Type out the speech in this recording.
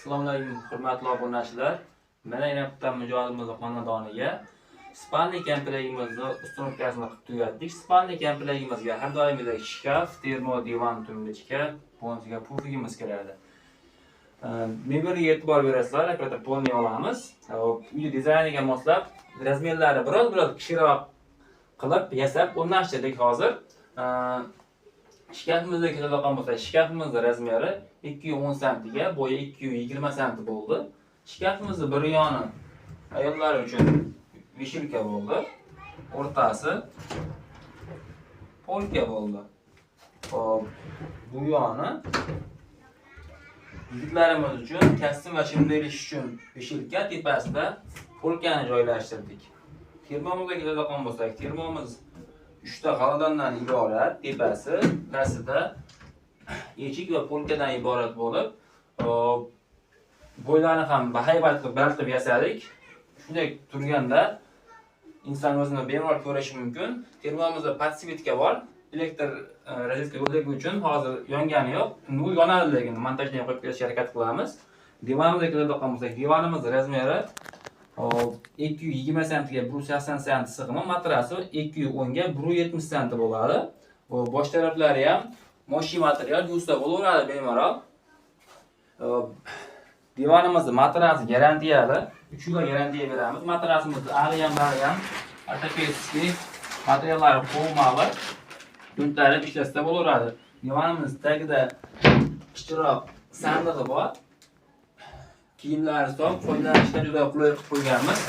Assalomu alaykum, hurmatli obunachilar. Mana yana bitta mijozimizni xonadoniga спальный komplektimizni установка sini qilib tugatdik. Спальный komplektimizga har doimgidek shkaf, termo, divan, тумбочка, ponsiga pufigimiz kiradi. Mebelga e'tibor berasizlar, operator полный olamiz. Hop, uy dizayniga moslab, размер lari biroz-biroz kichikroq qilib yasab o'rnashtirdik hozir. Shkafimizga keladigan bo'lsak, shkafimizni размер i 210 santiga, bo'yi 220 santi bo'ldi. Shkafimizni bir yoni ayollar uchun вешалка bo'ldi. O'rtasi полка bo'ldi. Hop, bu yoni yigitlarimiz uchun kostyum va shimni ilish uchun вешалка, tepasida полка ni joylashtirdik. Termomizga keladigan bo'lsak, termomiz 3 ta xonadondan iborat, tepasi, pastida eshik va полка dan iborat bo'lib, hop, bo'ylarni ham bahaybat qilib, baland qilib yasadik. Shunday turganda inson o'zini bemalol ko'rishi mumkin. Termomizda подсветка bor. Elektr rozetka yo'qligi uchun hozir yongani yo'q. U yonadi, lekin montajni ham qo'yib ketishga harakat qilamiz. Divanimizga keladigan bo'lsak, divanimiz размер i, hop, 220 santiga 180 santi sig'imi, matrasi 210 ga 170 santi bo'ladi. Bu bosh taraflari ham мощный material, yuvsa bo'laveradi bemalol. Hop, divanimizni matrasi garantiyali, 3 yilga garantiya beramiz. Matrasimizni ari ham, bari ham ортопедический materiallari qovmali, to'ntarib ishlatsa bo'laveradi. Divanimiz tagida kichikroq sandig'i bor. Kiyimlar solib foydalanishga juda qulay qilib qo'yganmiz.